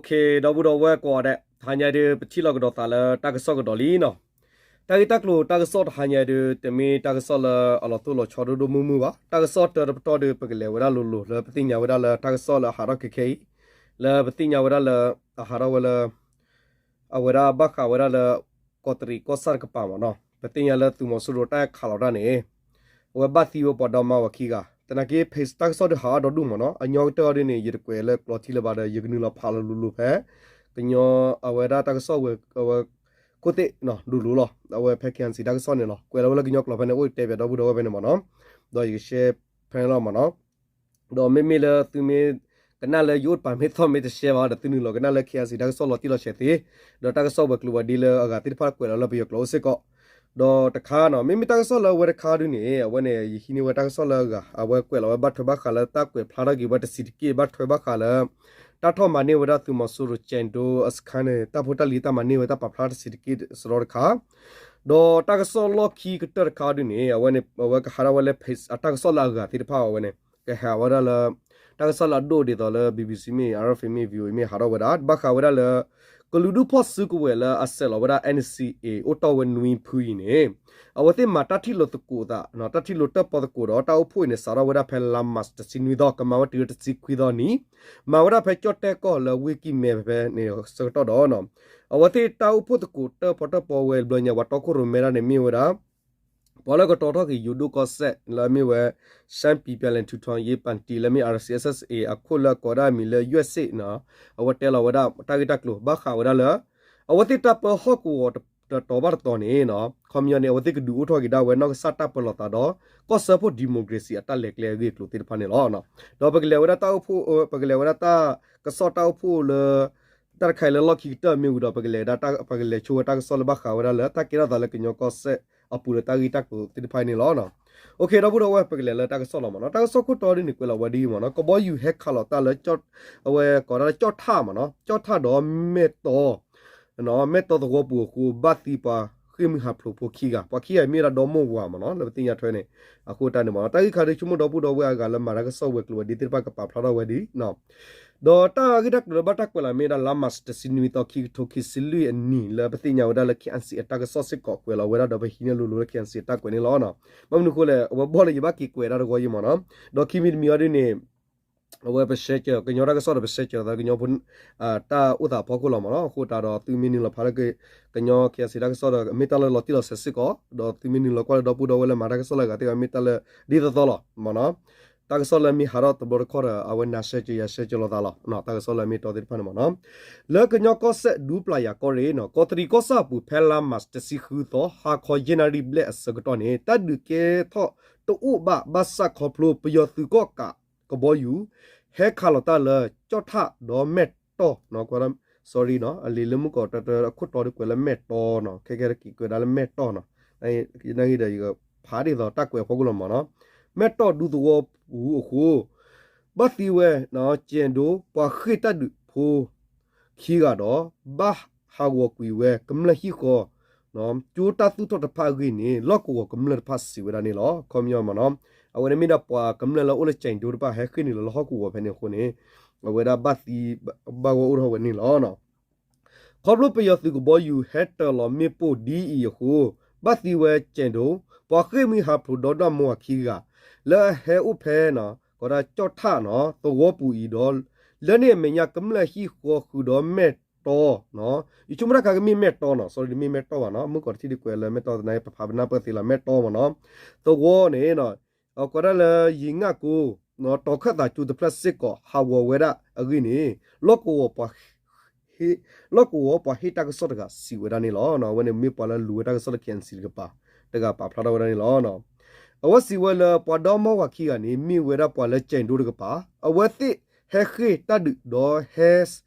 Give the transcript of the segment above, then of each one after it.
ဒီပုၢ်ဒီဝဲၢ်ကိးဂၤဒဲး, တဟါညါဒုး ပထံၣ်လိာ်ကဒီးသးလၢတၢ်ကစီၣ်ကဒီးလံနီၤ. တၢ်ဂ့ၢ်တၢ်ကျိၤတၢ်ကစီၣ်တဟါညါဒုး တမ့ၢ်တၢ်ကစီၣ်လၢအလီၤတိၢ်လီၤဆီဒိၣ်ဒိၣ်မုၢ်မုၢ်ဘၣ်. တၢ်ကစီၣ်တၢတပတီၢ်ဒုး ပကလဲၤဝဲဒၣ်လိၤလိၤ လၢပသ့ၣ်ညါဝဲဒၣ်လၢတၢ်ကစီၣ်လၢအဟးထီၣ်ခဲခဲအံၤ, လၢပသ့ၣ်ညါဝဲဒၣ်လၢ အဟးထီၣ်ဝဲလၢ အဝဲဒၣ်ဘၣ်ဃးဝဲဒၣ်လၢ ကီးတရံးကီၢ်ဆၣ်တကပၤမ့ၢ်နီၤ, ပသ့ၣ်ညါလၢသုးမီၤစိရိၤတၢ်ခးလီၤတၢ်န့ၣ် အဝဲဘၣ်သံဝဲပှၤဒီမါဝၤခံဂၤ, သနာ်က့ page တၢ်ကစီၣ်ဒုးဟးအါဒီဒူၣ်မ့ၢ်နီၤ, အညီကတၢၢ်အီၤဒ်န့ၣ် ယတကွဲးလၢကျိးထံလၢၤဘၣ်ဒီး ယကနုာ်လီၤဖးလီၤလိၤလိၤဖဲ ကညီအဝဲဒၣ်တၢ်ကစီၣ်ဝဲ အဝဲ ခိၣ်သ့ၣ်နီၤ လိၤလိၤလီၤ, အဝဲဖဲ K N C တၢ်ကစီၣ်န့ၣ်လီၤ, ကွဲးလီၤဝဲလၢကညီကျိာ်ဖဲန့ၣ် အိၣ်တဲပၠးဒီပုၢ်ဒီဝဲၢ်ဖဲန့ၣ်မ့ၢ်နီၤ, ဒီးယက share ဖဲန့ၣ်လီၤမ့ၢ်နီၤ. ဒီးမ့မ့ၢ်လၢသုမ့ၢ်ကနၣ်လၢယအိၣ်တပၤမ့ၢ်သီၣ်မ့ၢ်တ share ဘၣ်ဒီး သုနုာ်လီၤကနၣ်လၢ K N C တၢ်ကစီၣ်လီၤတံၢ်လီၤဆဲးသ့, ဒီးတၢ်ကစီၣ်ဝဲၤကျိၤဝဲၤဒ့လၢအဂၤသ့ၣ်တဖၣ်ကွဲးလီၤလၢပယီၤကျိာ်အိၣ်စ့ၢ်ကီး, ဒီးတခါနီၤ မ့မ့ၢ်တၢ်ကစီၣ်လၢအဝဲတခါဒုန့ၣ် အဝဲန့ၣ် ယဟံးန့ၢ်ဝဲတၢ်ကစီၣ်လၢအဂၤ အဝဲကွဲးလီၤဝဲဘၣ်ထွဲဘၣ်ဃးလၢတၢ်ကွဲးဖျါထီၣ်က့ၤဝဲတဆံးတက့ၢ် ဘၣ်ထွဲဘၣ်ဃးလၢ တၢ်ထီၣ်မၤန့ၢ်ဝဲဒၣ်သုးမီၤစိရိၤ ကၠဲးဒိ အစခါန့ၣ် တၢ်ဖိတၢ်လံၤတၢ်မၤန့ၢ်ဝဲတၢ်ပာ်ဖျါတဆံးတက့ၢ်စရီတခါ, ဒီးတၢ်ကစီၣ်လီၢ်ခံကတၢၢ်တခါဒုန့ၣ် အဝဲန့ၣ် အဝဲကဟးထီၣ်ဝဲလၢ page အတၢ်ကစီၣ်လၢအဂၤသ့ၣ်တဖၣ်အဝဲန့ၣ် ကဟးဝဲဒၣ်လၢ တၢ်ကစီၣ်လၢအဒိၣ်ဒ်သိးလၢ B B C မ့ၢ် R F A မ့ၢ် V O A မ့ၢ် ဟးထီၣ်ဝဲဒၣ် ဘၣ်ဃးဝဲဒၣ်လၢ ကလုာ်ဒူၣ်ဖီၣ်စုကဝဲၤလၢအဆဲးလီၤဝဲဒၣ် N C A အိၣ်တီၢ်ဝဲနွံဖုအံၤန့ၣ် အဝဲသ့ၣ်မၤတၢ်ထံၣ်လိာ်သကိးသး တၢ်ထံၣ်လိာ်တၢၣ်ပီၣ်သကိးဒီး တၢ်အိၣ်ဖှိၣ်အံၤန့ၣ် စးထီၣ်ဝဲဒၣ်ဖဲလါမးတဆံနွံသီ ကမၤဝဲတုၤလၢတဆံခွံသီနံၤ, မၤဝဲဒၣ်ဖဲကၠီၣ်တဲၣ်ကီၢ်လၢဝ့ၢ်ကံၢ်မဲဖဲန့ၣ်ဆၢကတီၢ်ဒီး အဝဲသ့ၣ်တၢ်အိၣ်ဖှိၣ်သကိးတၢၣ်ပီၣ်တၢၣ်ပီဝဲဘျီညါ ပှၤတီခိၣ်ရိၣ်မဲတၢ်န့ၣ်မ့ၢ်ဝဲဒၣ် ပှၤလၢကတီၤထီၣ်က့ၤယိၤဒိၣ်ကီၢ်စဲၣ်လၢအမ့ၢ်ဝဲ ရှမ်းပြည်ပြန်လည်ထူထောင်ရေးပါတီ လၢအမ့ၢ် R C S S A အခိၣ်လၢအကိးဒၣ်အမံၤလၢ ယွဲၣ်စ့ၣ်နီၤ, အဝဲတဲလီၤဝဲဒၣ်တၢ်ဂ့ၢ်တၢ်ကျိၤ ဘၣ်ဃးဝဲဒၣ်လၢ အဝဲသ့ၣ်တၢ်ပၢဟီၣ်ကဝီၤတတီၤဘၣ်တတီၤန့ၣ်နီၤ, ခီပညီန့ၣ် အဝဲသ့ၣ်ကဒုးအိၣ်ထီၣ်က့ၤဒၣ်ဝဲနီၢ်ကစၢ်တၢ်ပၢလီၤသးဒီး ကီၢ်စၢဖှိၣ် democracy အတၢ်လဲၤကျဲအဂ့ၢ်အကျိၤသ့ၣ်တဖၣ်န့ၣ်လီၤ. ဒီးပကလဲၤဝဲဒၣ်တၢ်အိၣ်ဖှိၣ် ပကလဲၤဝဲဒၣ်တၢ်ကစီၣ်တၢ်အိၣ်ဖှိၣ်လၢ တၢ်တခါအံၤလၢလီၢ်ခံကတၢၢ်မ့ၢ်ဝံၤဒီး ပကလဲၤ ပကလဲၤဆိဝဲတၢ်ကစီၣ်လၢဘၣ်ဃးဝဲဒၣ်လၢ တၢ်ကဲထီၣ်သးလၢကညီကီၢ်စဲၣ်အပူၤလၢတၢ်ဂ့ၢ်တၢ်ကျိၤသ့ၣ်တဖၣ်န့ၣ်လီၤ. ဒီပုၢ်ဒီဝဲၢ် ပကလဲၤလၢတၢ်ကစီၣ်လီၤမ့ၢ်နီၤ. တၢ်ကစီၣ်ခိၣ်တီဒ်န့ၣ် ကွဲးလီၤဝဲဒ်အံၤမ့ၢ်နီၤ, ကဘီယူၤဟဲခးလီၤတၢ်လၢ အဝဲကိးဒၣ်လၢကၠီၣ်ထၣ်မ့ၢ်နီၤ, ကၠီၣ်ထၣ်ဒီးမဲၢ်တီ မဲၢ်တီသဝီပူၤအဃိ ဘၣ်သံပှၤဃ့ၢ်မှံဟးဖျိးဖိခံဂၤ, ပှၤခံဂၤမ့ၢ်ဝဲဒၣ်ဒီမိၢ်ဝၤမ့ၢ်နီၤ, လၢပသ့ၣ်ညါထွဲန့ၣ် အဃိတၢ်န့ၣ်မ့ၢ်နီၤ. တၢ်ဂ့ၢ်ခါဒုး ဆိကမိၣ်ဒီပုၢ်ဒီဝဲၢ်အဂၤလၢမၤတၢ်ကစီၣ်ဝဲၤကျိၤဝဲၤဒ့သ့ၣ်တဖၣ်ကပာ်ဖျါထီၣ်ဝဲဒ် ဒီးတၢ်ဂ့ၢ်တၢ်ကျိၤလၢဘၣ်တၢ်ကွဲးလီၤမ့ၢ်ဝဲဒၣ်လါမးတဆံနွံသီ ခံကထိခံဆံလွံၢ်အနံၣ် လၢပသ့ၣ်ညါဝဲဒၣ်လၢ K N C အတၢ်ကစီၣ်စ့ၢ်ကီးကွဲးလီၤဝဲဒၣ်ဒီး ပဟံးန့ၢ်လိၤလိၤလၢ K N C အတၢ်ကွဲးန့ၣ်လီၤ. ဘၣ်မနုၤအဃိလဲၣ် အဝဲဘီၣ်လၢယဘၣ်က့ၤကွဲးဒၣ်တဂီၢ်အံၤမ့ၢ်နီၤ, ဒီးခံမံၤတမံၤအံၤဒ်န့ၣ် အဝဲပဆဲးကၢၤ ကညီတၢ်ကစီၣ်ဒီး ပဆဲးကၢၤသးကညီဖိ တၢ်အိၣ်သးအဖီခိၣ်လီၤမ့ၢ်နီၤ. အဃိတၢ်ဒီးသုမ့ၢ်နုာ်လီၤဖးလၢ ကညီ K N C တၢ်ကစီၣ်ဒီး မ့ၢ်တၢ်လၢလီၤတံၢ်လီၤဆဲးစ့ၢ်ကီး, ဒီးသုမ့ၢ်နုာ်လီၤကွၢ်လၢဒီပုၢ်ဒီဝဲၢ်လၢမၤတၢ်ကစီၣ်လၢအဂၤသ့ၣ်တဖၣ် မ့ၢ်တၢ်လၢဒ်သိးသိးလီၤမ့ၢ်နီၤ. တၢ်ကစီၣ်လၢမ့ၢ်ဟးထီၣ်တဘျီတခီၣ်ဒီး အဝဲနၤဆဲးကၢၤယၤဆဲးကၢၤလိာ်သးလီၤ. တၢ်ကစီၣ်လၢမ့ၢ်တီသ့ၣ်တဖၣ်န့ၣ်မ့ၢ်နီၤ. လၢကညီကီၢ်စဲၣ်ဒူပျၢ်ယၤကီၢ်ရ့ၣ်နီၤ, ကီးတရံးကီၢ်ဆၣ်အပူၤ ဖဲလါမးတဆံဃုသီ ဟါခီယဲၢ်နၣ်ရံၣ်ဘျဲၣ်အဆၢကတီၢ်န့ၣ် တၢ်ဒုးကဲထီၣ်တအိၣ်ဘၣ် ဘၣ်ဆၣ်ခီဖျိပယီၤသုးကီၣ်ကးကဘီယူၤ ဟဲခးလီၤတၢ်လၢကၠီၣ်ထၣ်ဒီးမဲၢ်တီၢ် sorry နီၤ, အလံာ်လၢမုၢ်ကီးတၢတၢအခိၣ်တီဒီးကွဲးလၢမဲၢ်တီၢ်နီၤ, ခဲခဲတက့ၤကွဲးဒၣ်လၢမဲၢ်တီၢ်နီၤ, နာ်ဂ့ၤဒီးယကဖးဒ်သိးတၢ်ကွဲးအဖီခိၣ်လီၤမ့ၢ်နီၤ. မဲၢ်တီၢ်ဒူသဝီပူၤအဃိ ဘၣ်သံဝဲ ကၠဲးဒိ ပှၤဃ့ၢ်တၢ်ဒုးဖိ ခံဂၤဒီး ဘၣ်ဟးဂီၤကွံာ်ဝဲကမျၢၢ်ဟံၣ်ဃီ ကၠိတၢ်သူၣ်ထီၣ်တဖၣ်အဂ့ၢ်န့ၣ် လီၢ်ကဝီၤကမျၢၢ်တဖၣ်စံးဝဲဒၣ်န့ၣ်လီၤ. ခီပညီမ့ၢ်နီၤ, အဝဲန့ၣ်မ့ၢ်ဒၣ်ပှၤကမျၢၢ်လၢအိၣ်လၢကၠဲးဒိတဖၣ် ဟဲဃ့ၢ်နုာ်လီၤလၢဟီၣ်ကဝီၤဖဲန့ၣ်အဃိန့ၣ် အဝဲဒၣ်ဘၣ်သံ ဘၣ်ဂီၢ်အိၣ်ထီၣ်ဝဲန့ၣ်လီၤ. ခီဖျိပယီၤသုးကဘီယူၤဟဲတၢၤလီၤမ့ၣ်ပိၢ်ဒ်အံၤအဃိ ဘၣ်သံဝဲကၠဲးဒိ ပှၤဃ့ၢ်မှံဟးဖျိးဒီးဒီမါဝၤခံဂၤ လၢအဟဲအိၣ်ဖဲ ကီးဒၣ်ကၠီၣ်ထၣ်နီၤ သဝီပူၤအံၤဒီး လၢန့ၣ်အမဲာ်ညါကမျၢၢ်ဟံၣ်ဃီဃုာ်ဒီးမဲၢ်တီၢ်နီၤ, ယဆိကမိၣ်တၢ်ခါကမ့ၢ်မဲၢ်တီၢ်နီၤ, sorry တမ့ၢ်မဲၢ်တီၢ်ဘၣ်နီၤ, မုၢ်ကီးတထံၣ်ဒုးကွဲးလၢမဲၢ်တီၢ်သနာ်က့ ပဖးပနၢ်ပၢၢ်သ့လီၤ မဲၢ်တီၢ်မ့ၢ်နီၤ, သဝီန့ၣ် အကီးဒၣ်လၢယံၤငၣ်ကိ တီၤခၢၣ်သးကၠိတဖျၢၣ်စ့ၢ်ကီး ဟးဂီၤဝဲဒၣ်အဂ့ၢ်န့ၣ် လီၢ်ကဝီၤပှၤဟ့ၣ်တၢ်ကစီၣ်တဂၤစံးဝဲဒၣ်န့ၣ်လီၤ. အဝဲန့ၣ်မ့ၢ်ပှၤလၢလူၤဝဲတၢ်ကစီၣ်လၢ K N C တကပၤ တဂၤပာ်ဖျါထီၣ်ဝဲဒၣ်န့ၣ်လီၤ. အဝဲစံးဝဲလၢပှၤဒီမါဝၤခံဂၤန့ၣ် မ့ၢ်ဝဲဒၣ်ပှၤလၢကၠဲးဒိတကပၤ အဝဲသ့ၣ်ဟဲဃ့ၢ်တၢ်ဒုးဒီးဟဲ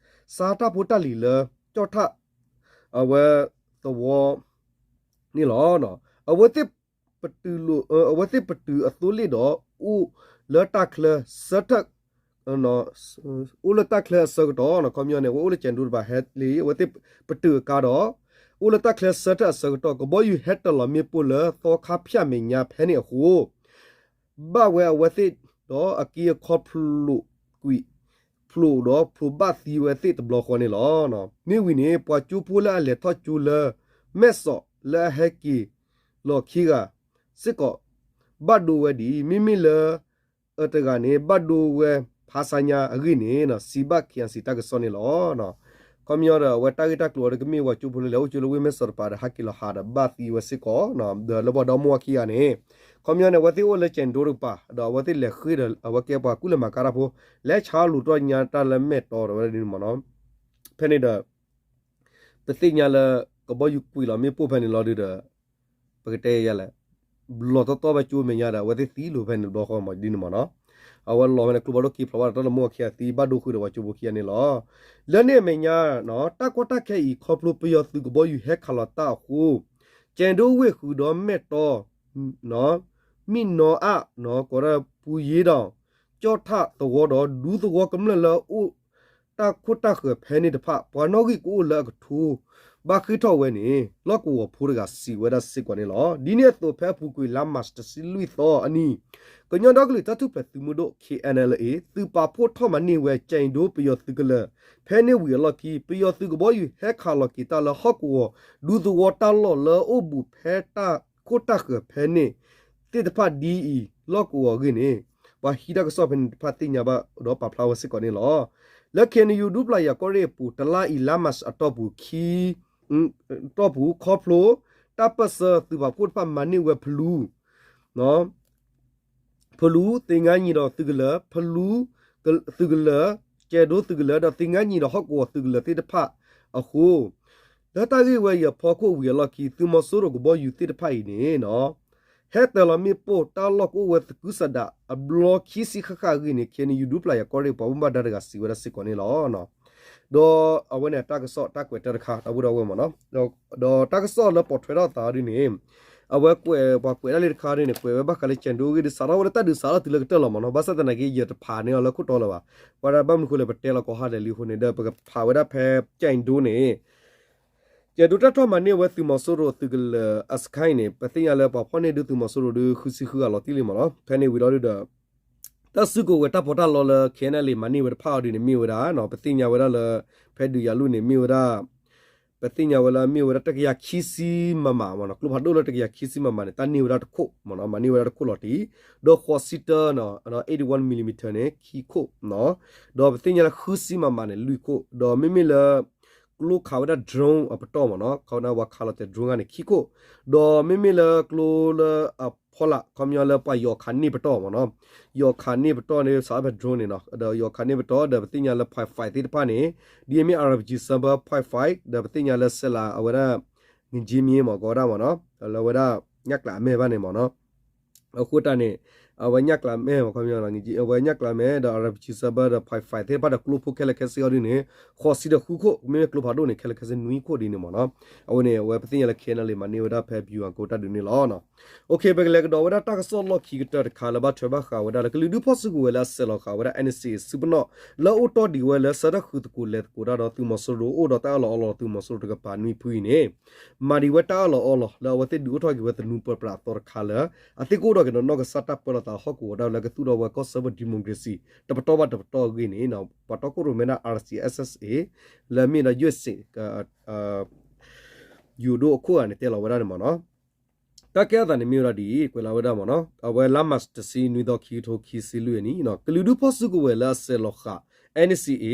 စါတၢ်ဖိတၢ်လံၤလၢကၠီၣ်ထၣ် အဝဲသဝီ န့ၣ်လီၤ. အဝဲသ့ၣ်ပတုာ်လိာ် အဝဲသ့ၣ်ပတုာ်အသိလ့ၣ်ဒီး အိၣ်လၢတၢ်ချၢဆၢထၢၣ် အိၣ်လၢတၢ်ချၢအဆၢကတီၢ် ခီပညီန့ၣ် အဝဲအိၣ်လၢကၠဲးဒိတကပၤဟဲလံ အဝဲသ့ၣ်ပတုာ်အကါဒီး အိၣ်လၢတၢ်ချၢဆၢထၢၣ်အဆၢကတီၢ် ကဘီယူၤဟဲတၢၤလီၤမ့ၣ်ပိၢ်လၢသီခါဖၠၣ်မဲာ်ညါဖဲန့ၣ်အဃိ ဘၣ်ဝဲအဝဲသ့ၣ်ဒီးအက့အခီဖျိးကွံာ် ဖျိးဒီးဖျိးဘၣ်သံဝဲသ့ၣ်တဘျီဃီန့ၣ်လီၤ. မ့ၢ်ဝံၤန့ၣ် ပှၤကၠိဖိလၢအလဲၤထီၣ်ကၠိလၢ မဲၢ်စီးလၢအဟဲက့ၤလီၤခံဂၤစ့ၢ်ကီး ဘၣ်ဒိဝဲဒံး, မ့မ့ၢ်လၢ အတဂၤန့ၣ် ဘၣ်ဒိဝဲဖးဆါညါအဂ့ၢ်န့ၣ် စံးဘၣ် ခ့ၣ်အဲၣ်စံၣ် တၢ်ကစီၣ်န့ၣ်လီၤ. ခီပညီဒီး အဝဲတၢ်ဂ့ၢ်တၢ်ကျိၤအံၤဒီး ကမ့ၢ်ပှၤကၠိဖိလၢလဲၤအိၣ်ကၠိလၢဝ့ၢ်မဲၢ်စီးတပၤဒီး ဟဲက့ၤလီၤဟးဒီးဘၣ်သံဝဲစ့ၢ်ကီး, ဒီးလၢပှၤဒီမါဝၤခံဂၤန့ၣ် ခီပညီန့ၣ် အဝဲသ့ၣ်အိၣ်လၢကၠဲၣ်ဒိတကပၤ ဒီးအဝဲသ့ၣ်လဲၤဃ့ဒီး အဝဲကဲပှၤကူၣ်လဲၤမၤကါတၢ်ဖိ လဲၤဆါလူၤထီၣ်ညါတၢ်လၢမဲၢ်တီဒီးဝဲဒၣ်န့ၣ်မ့ၢ်နီၤ. ဖဲန့ၣ်ဒီး ပသ့ၣ်ညါလၢ ကဘီယူၤကွံာ်လီၤမ့ၣ်ပိၢ်ဖဲန့ၣ်လီၤဒုဒီး ပကတဲယဲလဲၣ်, လီၤတီတီဖဲကၠိမဲာ်ညါဒီး အဝဲသ့ၣ်သံလိာ်ဖဲန့ၣ်တဘျီဃီမ့ၢ်ဒ်န့ၣ်မ့ၢ်နီၤ. အဝဲလီၤဖဲန့ၣ် ကျိဖးဒိၣ်က့ၤဖျိးဘၣ်ဒီး တၢ်လၢမါဝၤခံဂၤသံဘၣ်ဒိဃုာ်ဒီးပှၤကၠိဖိခံဂၤန့ၣ်လီၤ. လၢန့ၣ်အမဲာ်ညါ တၢ်ကီတၢ်ခဲအံၤ ခီဖျိပယီၤသုးကဘီယူၤဟဲခးလီၤတၢ်အဃိ ကၠဲၣ်ဒိဝ့ၢ်ဃုာ်ဒီးမဲၢ်တီ မံၣ်နီအၣ် ကိးဒၣ်ပူၤယ့ဒီး ကၠီၣ်ထၣ်သဝီဒီး ဒူသဝီကမျၢၢ်လၢအအိၣ်တၢ်ခိၣ်တၢ်ဃၢၤဖဲန့ၣ်တဖၣ် ပှၤနီၣ်ဂံၢ်ကအိၣ်လၢအကထိ ဘၣ်ဃ့ၢ်ထီၣ်ဝဲန့ၣ် လီၢ်ကဝီၤဖိတဂၤစံးဝဲဒၣ်စ့ၢ်ကီးန့ၣ်လီၤ. ဒ်န့ၣ်အသိးဖဲအပူၤကွံာ်လါမၢ်ၡး တဆံလွံၢ်သီအနံၤ ကညီဒီကလုာ်တၢ်ထူၣ်ဖျဲးသုးမုၢ်ဒိၣ် ခ့ၣ်အဲၣ်အၣ်လ်အ့ သုးပာ်ဖှိၣ်ထီၣ်မၤန့ၢ်ဝဲ ကၠဲၣ်ဒိပယီၤသုးကလၢၤ ဖဲန့ၣ်ဝံၤအလီၢ်ခံ ပယီၤသုးကဘီယူၤဟဲခးလီၤက့ၤတၢ်လၢဟီၣ်ကဝီၤ ဒူသဝီတၢ်လီၢ်လၢအိၣ်ဘူးဖဲတၢ်ခိၣ်တၢ်ဃၢၤဖဲန့ၣ်သ့ၣ်တဖၣ်ဒ်အံၤ လီၢ်ကဝီၤအဂ့ၢ်န့ၣ် ပှၤဟံးတၢ်ကစီၣ်ဖဲန့ၣ်တဖၣ်သ့ၣ်ညါဘၣ်ဒီး ပာ်ဖျါဝဲစ့ၢ်ကီးန့ၣ်လီၤ. လၢ ခ့ၣ်အဲၣ်ယူၣ် ဒူပျၢ်ယၤကီၢ်ရ့ၣ်အပူၤ တလါအံၤ လါမၢ်ၡးအတီၢ်ပူၤ အတီၢ်ပူၤ ခီဖျိ တၢ်ပၢၢ်ဆၢသုးပာ်ဖှိၣ်တဖၣ်မၤန့ၢ်ဝဲဖလူ ဖလူ သ့ၣ်ငါနံၤဒီးသုးကလၢၤ ဖလူ သုးကလၢၤ ကၠဲၣ်ဒိသုးကလၢၤ ဒီးသ့ၣ်ငါနံၤဒီးဟီၣ်ကဝီၤသုးကလၢၤသ့ၣ်တဖၣ်အဃိ လၢတၢ်ဂ့ၢ်ဝဲအံၤအဖီခိၣ်ဝံၤအလီၢ်ခံ သုးမီၤစိရိၤကဘီယူၤသ့ၣ်တဖၣ်အံၤန့ၣ် ဟဲတၢၤလီၤမ့ၣ်ပိၢ်တၢ်လီၢ်ကအိၣ်ဝဲသကုၤဆးဒးအဘျီခံဆံဃၣ်ဃၣ်အဂ့ၢ်န့ၣ် ခ့ၣ်အဲၣ်ယူၣ် ဒူပျၢ်ယၤကီၢ်ရ့ၣ် ပှၤဘၣ်မူဘၣ်ဒါတဂၤစံးဝဲဒၣ်စ့ၢ်ကီးန့ၣ်လီၤ. ဒီးအဝဲန့ၣ်တၢ်ကစီၣ်တၢ်ကွဲးတၢ်တခါ ဒီပုၢ်ဒီဝဲၢ်မ့ၢ်နီၤ, ဒီးတၢ်ကစီၣ်လၢပိာ်ထွဲထီၣ်အသးဒ်န့ၣ် အဝဲကွဲးပှၤကွဲးဒၣ်လံတခါဒ်န့ၣ် ကွဲးဝဲဘၣ်ဃးလၢကၠဲၣ်ဒိအဂ့ၢ်ဒီး စးထီၣ်ဝဲလၢတၢ်ဒုးစးထီၣ်တုၤလၢကတၢၢ်လီၤမ့ၢ်နီၤ, ဘၣ်ဆၣ်သနာ်က့ ယတဖးန့ၢ်အီၤလၢခိၣ်တီလၢၤဘၣ်, ပှၤဒၣ်ဘၣ်မနုၤဃိလဲၣ် ပတဲလီၤကိးဟါဒဲးလံအဃိန့ၣ် ဒီးပကဖးဝဲဒၣ်ဖဲကၠဲၣ်ဒိန့ၣ် ကၠဲၣ်ဒိတၢ်ထီၣ်မၤန့ၢ်ဝဲသုးမီၤစိရိၤသုးကလၢၤအစခါအံၤန့ၣ် ပသ့ၣ်ညါလၢပှၤဖီၣ်န့ၢ်ဒုးသုးမီၤစိရိၤဒုး ဃုဆံဃုဂၤလီၤတံၢ်လံမ့ၢ်နီၤ, ဖဲန့ၣ်ဝံၤဒီးဒုးဒီး တၢ်စုကဝဲၤတၢ်ပီးတၢ်လီလၢ ခ့ၣ်အဲၣ်အၣ်လ်အ့ မၤန့ၢ်ဝဲတဖၣ်အီၤဒ်န့ၣ် မ့ၢ်ဝဲဒၣ် ပသ့ၣ်ညါဝဲဒၣ်လၢ ဖဲဒုးယၤလူၢ်န့ၣ် မ့ၢ်ဝဲဒၣ် ပသ့ၣ်ညါဝဲလၢမ့ၢ်ဝဲဒၣ်တကယၤခံဆံမမးမ့ၢ်နီၤ, ကျိဖးဒိၣ်လၢတကယၤခံဆံမမးန့ၣ် တၢ်န့ၢ်ဝဲဒၣ်တခိၣ်မ့ၢ်နီၤ, မၤန့ၢ်ဝဲဒၣ်တခိၣ်လီၤတံၢ်, ဒီးဃိးဆံတၢ eighty-one millimeter န့ၣ် ခံခိၣ်, ဒီးပသ့ၣ်ညါလၢဃုဆံမမးန့ၣ် လွံၢ်ခိၣ်, ဒီးမ့မ့ၢ်လၢ ကျိခးဝဲဒၣ် drone အပတီၢ်မ့ၢ်နီၤ, ခီဝဲဒၣ်ပှၤခးလီၤတဲာ် drone ဂၤန့ၣ် ခံခိၣ်, ဒီးမ့မ့ၢ်လၢကျိလၢအဖီလာ် ခီပညီလၢပှၤယီၤခးန့ၢ်ပတီၢ်မ့ၢ်နီၤ, ယီၤခးန့ၢ်ပတီၢ်န့ၣ် စးထီၣ်ဖဲ drone န့ၣ်နီၤ, ဒီးယီၤခးန့ၢ်ပတီၢ် ဒီးပသ့ၣ်ညါလၢ point five သ့ၣ်တဖၣ်န့ၣ် ဒ်အမ့ၢ် RPG Semper point five ဒီးပသ့ၣ်ညါလၢ စဲးလၤ အဝဲဒၣ် ငက့မ့ၢ်မ့ၢ်ကီးဝဲဒၣ်မ့ၢ်နီၤ, လၢအဝဲဒၣ် ညၣ်ကျးအမဲာ်ဘၣ်န့ၣ်မ့ၢ်နီၤ အဃိတၢ်န့ၣ် အဝဲညၣ်ကျးမဲာ်မ့ၢ်ခီပညီ အဝဲညၣ်ကျးမဲာ်ဒီး RPG Semper ဒီး point five သ့ၣ်တဖၣ်ဒီးကျိဖိခဲလၢာ်ခဲဆ့အီၤဒ်န့ၣ် ဃိးဆံဒီးဃုခိၣ်, မ့မ့ၢ်ကျိဖးဒိၣ်န့ၣ် ခဲလၢာ်ခဲဆ့နွံခိၣ်ဒ်န့ၣ်မ့ၢ်နီၤ, အဝဲန့ၣ် အဝဲပသ့ၣ်ညါလၢ ခ့ၣ်အဲၣ်အၣ်လ်အ့ မၤန့ၢ်ဝဲဒၣ်ဖဲ ဗျူဟာကုန်း တၢ်ဒုးန့ၣ်လီၤ. ပကလဲၤကဒီးဝဲဒၣ်တၢ်ကစီၣ်လီၢ်ခံကတၢၢ်တခါလၢဘၣ်ထွဲဘၣ်ဃးဝဲဒၣ်လၢကလုာ်ဒူၣ်ဖီၣ်စုကဝဲၤလၢအဆဲးလီၤဃာ်ဝဲဒၣ် NCA စုပနီၣ် လၢအိၣ်တီၢ်ဒံးဝဲလၢဆၢထၢၣ်ဃုာ်သကိးလဲၤသကိးတၢ်ဒီးသုးမီၤစိရိၤအိၣ်ဒီးတၢ်အၢၣ်လီၤအီလီၤသုးမီၤစိရိၤတကပၤနွံဖုအံၤန့ၣ် မၤဒံးဝဲတၢ်အၢၣ်လီၤအီလီၤလၢအဝဲသ့ၣ်ဒုးအိၣ်ထီၣ်က့ၤဝဲသနူပၢပြးအသီတခါလၢ အသ့ၣ်ကအိၣ်ဒီးက့ၤဒီးနီၢ်ကစၢ်တၢ်ပၢလီၤသးဟီၣ်ကဝီၤဒၣ်လၢကသူၣ်ထီၣ်ဝဲကီၢ်စၢဖှိၣ် democracy တပတီၢ်ဘၣ်တပတီၢ်အဂ့ၢ်န့ၣ် ပှၤတီခိၣ်ရိၣ်မဲဒၣ် RCSS/SSA လၢအမ့ၢ်ဒီး ယွ့ၣ်စ့း ယိၤဒိၣ်အခိၣ်ဂၤန့ၣ် တဲလီၤဝဲဒၣ်န့ၣ်မ့ၢ်နီၤ. တၢ်ကဲအသးန့ၣ်မ့ၢ်ဝဲဒၣ်ဒ်အံၤ ကွဲးလီၤဝဲဒၣ်မ့ၢ်နီၤ အဝဲလါမးတဆံ နွံသီ ခံကထိခံဆံလွံၢ်အနံၣ် ကလုာ်ဒူၣ်ဖီၣ်စုကဝဲၤလၢအဆဲးလီၤဃာ် NCA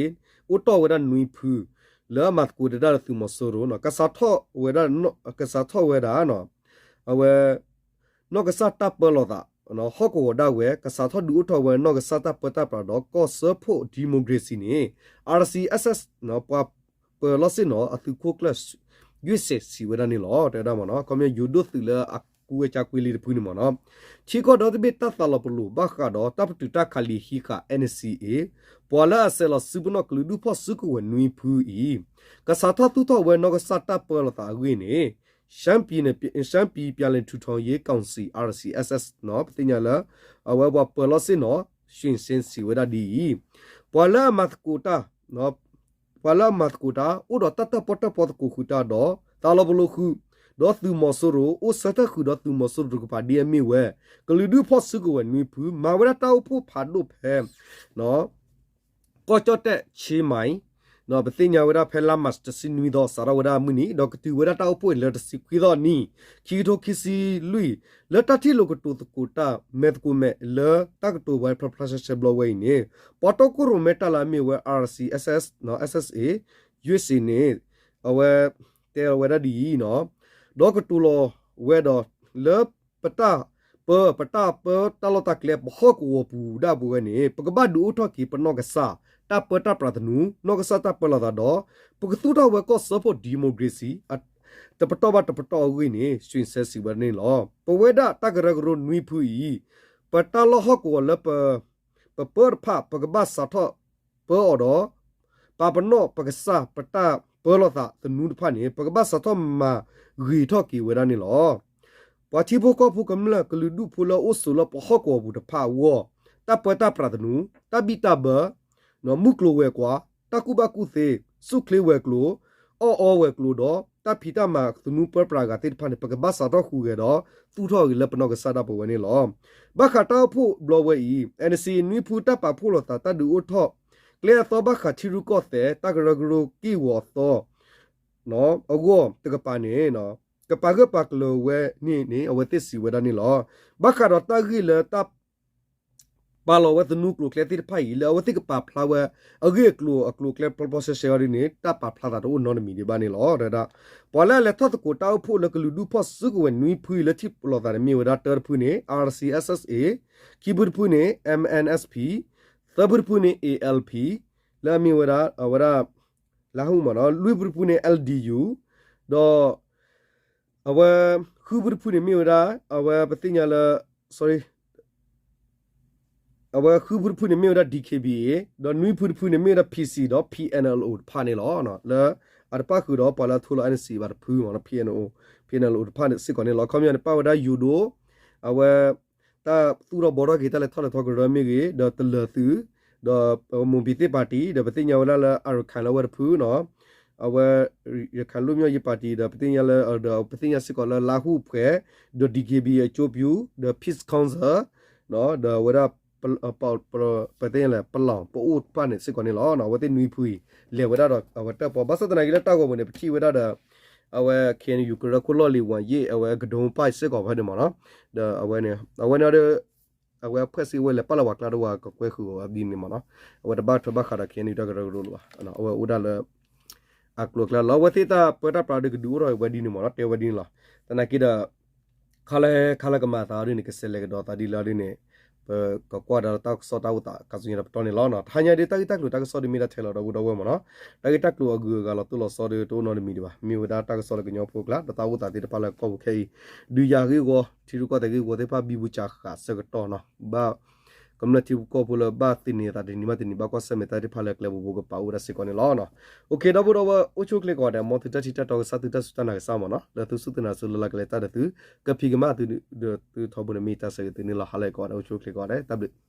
အိၣ်တီၢ်ဝဲဒၣ်နွံဖု လၢအမၤသကိးတၢ်ဒီးသုးမီၤစိရိၤ ကစးထီၣ်ဝဲဒၣ် ကစးထီၣ်ဝဲဒၣ် အဝဲ နီၢ်ကစၢ်တၢ်ပၢလီၤသး ဟီၣ်ကဝီၤဒၣ်ဝဲ ကစးထီၣ်ဒုးအိၣ်ထီၣ်ဝဲနီၢ်ကစၢ်တၢ်ပၢတၢ်ပြးဒီးကီၢ်စၢဖှိၣ် democracy န့ၣ် RCSS ပှၤပၢၤလီၢ်ဆ့ၣ်နီၤ အသုးခိၣ်ကျၢၢ် ယွ့ၣ်စ့းစံးဝဲဒၣ်န့ၣ်လီၤ. တဲဝဲဒၣ်မ့ၢ်နီၤ ခီပညီယိၤဒိၣ်သုးလၢအကူဝဲကၠါကွ့လံတဖုန့ၣ်မ့ၢ်နီၤ ထံကီၢ်ဒီတဘ့ၣ်တၢ်သးလီၤပလိာ်ဘၣ်ဃးဒီးတၢ်ပတုာ်တၢ်ခးလံာ်ဟံးဃာ် NCA ပှၤလၢအဆဲးလီၤစုပနီၣ်ကလုာ်ဒူၣ်ဖီၣ်စုကဝဲၤနွံဖုအံၤ ကစးထီၣ်သူၣ်ထီၣ်ဝဲနီၢ်ကစၢ်တၢ်ပၢလီၤသးအဂ့ၢ်န့ၣ် ရှမ်းပြည်ပြန်လည်ထူထောင်ရေးကောင်စီ RCSS ပသ့ၣ်ညါလၢ အဝဲပှၤပၢၤလီၢ်ဆ့ၣ်နီၤ ရွှေဆင်း စံးဝဲဒၣ်ဒ်အံၤ ပှၤလၢအမၤသကိးတၢ် ပှၤလၢအမၤသကိးတၢ် အိၣ်ဒီးတၢ်တၢၣ်ပီၣ်တၢၣ်ပီသကိးဃုာ်တၢ်ဒီး သးလီၤပလိာ်ဃုာ် ဒီးသုးမီၤစိရိၤ အိၣ်ဆၢထၢၣ်ဃုာ်ဒီးသုးမီၤစိရိၤတကပၤဒ်အမ့ၢ်ဝဲ ကလုာ်ဒူၣ်ဖီၣ်စုကဝဲၤနွံဖု မၤဝဲဒၣ်တၢ်အိၣ်ဖှိၣ်ဖးဒိၣ်ဖဲ ကီၢ်ကၠီၣ်တဲၣ် ဆ့မၢ် ပသ့ၣ်ညါဝဲဒၣ်ဖဲလါမၢ်ၡး တဆံနွံသီ စးထီၣ်ဝဲဒၣ်မုၢ်နံၤ ဒီးကတုၤဝဲဒၣ်တၢ်အိၣ်ဖှိၣ်လၢတဆံခွံသီအနံၤ ခံကထိခံဆံလွံၢ် လၢတၢ်ထံၣ်လိာ်ကတိၤသကိးတၢ်မဲာ်သကိးမဲာ် လၢတၢ်ကတိၤဝဲဖျါဖျါဆှဲဆှဲဘျီဝဲအံၤန့ၣ် ပှၤတီခိၣ်ရိၣ်မဲတၢ်လၢအမ့ၢ်ဝဲ RCSS, SSA, USA န့ၣ် အဝဲ တဲလီၤဝဲဒၣ်ဒ်အံၤ, ဒီးကတိၤလီၤဝဲဒီး လၢပတၢ်ပၢ ပတၢ်ပၢတၢ်လီၢ်တၢ်ကျဲ ပဟီၣ်ကဝီၤပူၤဒၣ်ပဝဲန့ၣ် ပကဘၣ်ဒုးအိၣ်ထီၣ်က့ၤပနီၢ်ကစၢ် တၢ်ပၢတၢ်ပြးသနူ နီၢ်ကစၢ်တၢ်ပၢလီၤသးဒီး ပကသူၣ်ထီၣ်ဝဲကီၢ်စၢဖှိၣ် democracy တပတီၢ်ဘၣ်တပတီၢ်အဂ့ၢ်န့ၣ် စံးဆၢစံးဝဲဒၣ်န့ၣ်လီၤ. ပဝဲဒၣ်တၢ်ကရၢကရိနွံဖုအံၤ ပတၢ်လီၢ်ဟီၣ်ကဝီၤလၢပ ပပၢတဖၣ် ပကဘၣ်စးထီၣ်ပၢအီၤဒီး ပပနီၢ်ပကစၢ် ပတၢ်ပၢလီၤသးသနူတဖၣ်န့ၣ် ပကဘၣ်စးထီၣ်မၤဂ့ၤထီၣ်က့ၤဝဲဒၣ်န့ၣ်လီၤ. ပှၤထံဖိကီၢ်ဖိကမျၢၢ်ကလုာ်ဒူၣ်ဖိလၢအအိၣ်ဆိးလၢပဟီၣ်ကဝီၤပူၤတဖၣ်အဂီၢ် တၢ်ပၢတၢ်ပြးသနူ တၢ်ဘံၣ်တၢ်ဘၢ မုၢ်ကျိၤဝဲၤကွာ် တၢ်ကူၣ်ဘၣ်ကူၣ်သ့ ဆူၣ်ချ့ဝဲၤကျိၤ အီၣ်အီဝဲၤကျိၤဒီး တၢ်ဖံးတၢ်မၤသနူပၢပြးအဂၤသ့ၣ်တဖၣ်န့ၣ် ပကဘၣ်စးထီၣ်ဟူးဂဲၤဒီး သူၣ်ထီၣ်ဂ့ၤလၢပနီၢ်ကစၢ်ဒၣ်ပဝဲန့ၣ်လီၤ. ဘၣ်ဃးတၢ်အိၣ်ဖှိၣ်ဘျီဝဲအံၤ NCA နွံဖုတၢ်ပာ်ဖှိၣ်လိာ်သးတၢ်ဒုးအိၣ်ထီၣ် ကျဲအသီဘၣ်ဃးထံရူၢ်ကီၢ်သဲး တၢ်ကရၢကရိက့ၢ်ဂီၤအသီ အဂီၢ်တကပၤန့ၣ် ကပာ်ဂၢၢ်ပာ်ကျၢၤဝဲန့ၣ်န့ၣ် အဝဲသ့ၣ်စံးဝဲဒၣ်န့ၣ်လီၤ. ဘၣ်ဃးဒီးတၢ်ဂ့ၢ်လၢတၢ် ပာ်လီၤဝဲသနူကျိၤကျဲသ့ၣ်တဖၣ်အံၤ လၢအဝဲသ့ၣ်ကပာ်ဖျါဝဲ အဂ့ၢ်အကျိၤအကျိၤကျဲဖျါဖျါဆှဲဆှဲအီၤဒ်န့ၣ် တၢ်ပာ်ဖျါသးတအိၣ်နီတမံၤဒံးဘၣ်န့ၣ်လီၤ. ဒီး ပှၤလၢအလဲၤထီၣ်သကိးတၢ်အိၣ်ဖှိၣ်လၢကလုာ်ဒူၣ်ဖီၣ်စုကဝဲၤနွံဖုအံၤလၢထံၣ်လိာ်သးန့ၣ်မ့ၢ်ဝဲဒၣ် တၢတဖုန့ၣ် RCSSA, ခံဖုတဖုန့ၣ် MNSP, သၢဖုတဖုန့ၣ် ALP လၢအမ့ၢ်ဝဲဒၣ် အဝဲဒၣ် လါဟူၣ်မ့ၢ်နီၤ လွံၢ်ဖုတဖုန့ၣ် LDU ဒီး အဝဲ ဃုဖုတဖုန့ၣ်မ့ၢ်ဝဲဒၣ် အဝဲပသ့ၣ်ညါလၢ sorry အဝဲဃုဖုတဖုန့ၣ်မ့ၢ်ဝဲဒၣ် DKBA ဒီးနွံဖုတဖုန့ၣ်မ့ၢ်ဝဲဒၣ် PC ဒီး PNLO တဖၣ်န့ၣ်လီၤ. လၢအတပၣ်ဃုာ်ဒီးပှၤလၢအထူလီၤ NCA ဘၣ်တဖုမ့ၢ်နီၤ PNO, PNLO တဖၣ်န့ၣ်စ့ၢ်ကီးန့ၣ်လီၤ. ခီပညီန့ၣ် ပၣ်ဝဲဒၣ်ယိၤဒိၣ် အဝဲ တၢ်သူၣ်ထီၣ်ဘှီထီၣ်က့ၤ တၢ်လဲၤထီၣ်လဲၤထီကရၢမ့ၢ်ဂ့ၤ ဒီးတလၢၤသုး ဒီး မွန်ပြည်သစ်ပါတီ ဒီးပသ့ၣ်ညါဝဲဒၣ်လၢ Arakan လၢအဝဲတဖုနီၤ အဝဲ ရခိုင်လွတ်မြောက်ရေးပါတီ ဒီးပသ့ၣ်ညါလၢ ဒီးပသ့ၣ်ညါစ့ၢ်ကီးလၢ လါဟူၣ်ဖှဲး ဒီး DKBA အကျိုးပြု ဒီး Peace Council ဒီးအဝဲဒၣ် ပသ့ၣ်ညါလၢ ပလီၢ် ပအိၣ်တဖၣ်န့ၣ်စ့ၢ်ကီးန့ၣ်လီၤ. အဝဲသ့ၣ်နွံဖုအံၤ လဲၤဝဲဒၣ်ဒီးအဝဲတၢ်ပီ ဘၣ်ဆၣ်သနာ်က့လၢတၢ်ဂီၤပူၤန့ၣ် ပထံၣ်ဝဲဒၣ်ဒီး အဝဲ KNU ကရၢခိၣ်လီၢ်လံၤ ဝၤယ့ၣ် အဝဲကဒိပၢ်စ့ၢ်ကီးဖဲန့ၣ်မ့ၢ်နီၤ ဒီးအဝဲန့ၣ် အဝဲန့ၣ်ဒီး အဝဲအဖွဲ့အစည်းဝဲလဲၤပာ်လီၤဝဲကျါဒီးဝဲကကွဲဃုာ်အီၤဝဲဒ်န့ၣ်မ့ၢ်နီၤ အဝဲတဘၣ်ထွဲဘၣ်ဃးဒီး KNU တၢ်ကရၢကရိလၢၤဘၣ် အဝဲအိၣ်ဒၣ်လၢ အကျိၤအကျဲလီၤ အဝဲသ့ၣ်တၢ်ပၢတၢ်ပြးဒီးကဒုးအိၣ်ထီၣ်ဝဲဒ်န့ၣ်မ့ၢ်နီၤ တဲဝဲဒ်န့ၣ်လီၤ. သနာ်က့ဒီး ခါလၢခါလၢကမၤသးဒ်န့ၣ် ကဆဲးလဲၤကဒီးသးဒ်လၢဒ်န့ၣ် ပကကွၢ်ဒီးတၢ်ကစီၣ်တၢ်အိၣ်သး ခါဆူညါတပတီၢ်န့ၣ်လီၤ. တဟါညါဒ်တၢ်ဂ့ၢ်တၢ်ကျိၤတၢ်ကစီၣ်ဒ်မ့ၢ်ဒၣ်ထဲလီၤဒီပုၢ်ဒီဝဲၢ်မ့ၢ်နီၤ တၢ်ဂ့ၢ်တၢ်ကျိၤအဂုၤအဂၤလီၤတိၢ်လီၤဆီဒီးတအိၣ်နီတမံၤဒံးဘၣ် မ့ၢ်ဝဲဒၣ်တၢ်ကစီၣ်လၢကညီဖိကျါ ဒီးတၢ်အိၣ်သးသ့ၣ်တဖၣ်လၢကီၢ်ပူၤခဲအံၤ ဒုးယၤဂ့ၢ်ဝီ ထံရူၢ်ကီၢ်သဲးဂ့ၢ်ဝီသ့ၣ်တဖၣ်ဘံဘူစှၤဃာ်ဆၢကတီၢ်နီၤ ဘၣ် ကမျၢၢ်ထံဖိကီၢ်ဖိလၢဘၣ်သ့ၣ်န့ၢ်သးတနံၤဘၣ်တနံၤဘၣ်ကွၢ်ဆၢၣ်မဲာ်တၢ်သ့ၣ်တဖၣ်လၢကျဲဘိဘိကပာ်အိၣ်ဝဲဒၣ်စ့ၢ်ကီးန့ၣ်လီၤ. အိၣ်ခ့ ဒီပုၢ်ဒီဝဲၢ် အိၣ်ဆူၣ်အိၣ်ချ့ကိးဂၤဒဲး မ်သုတၢ်ထံၣ်တၢ်တီကစၢ်သုတၢ်စူၢ်တၢ်နာ်ကစၢ်မ့ၢ်နီၤ လၢသုစူၢ်သုနာ်သုလၢ်လၢ်ကလဲၤတၢ်ဒီးသု ကဖံးကမၣ်သုဒီးသုထီဘိန့ၣ်မ့ၢ်တၢ်ဆၢဂ့ၤသုန့ၣ်လီၤ. ဟါလၢကိးဂၤဒဲး အိၣ်ဆူၣ်အိၣ်ချ့ကိးဂၤဒဲး တၢ်ဘျုး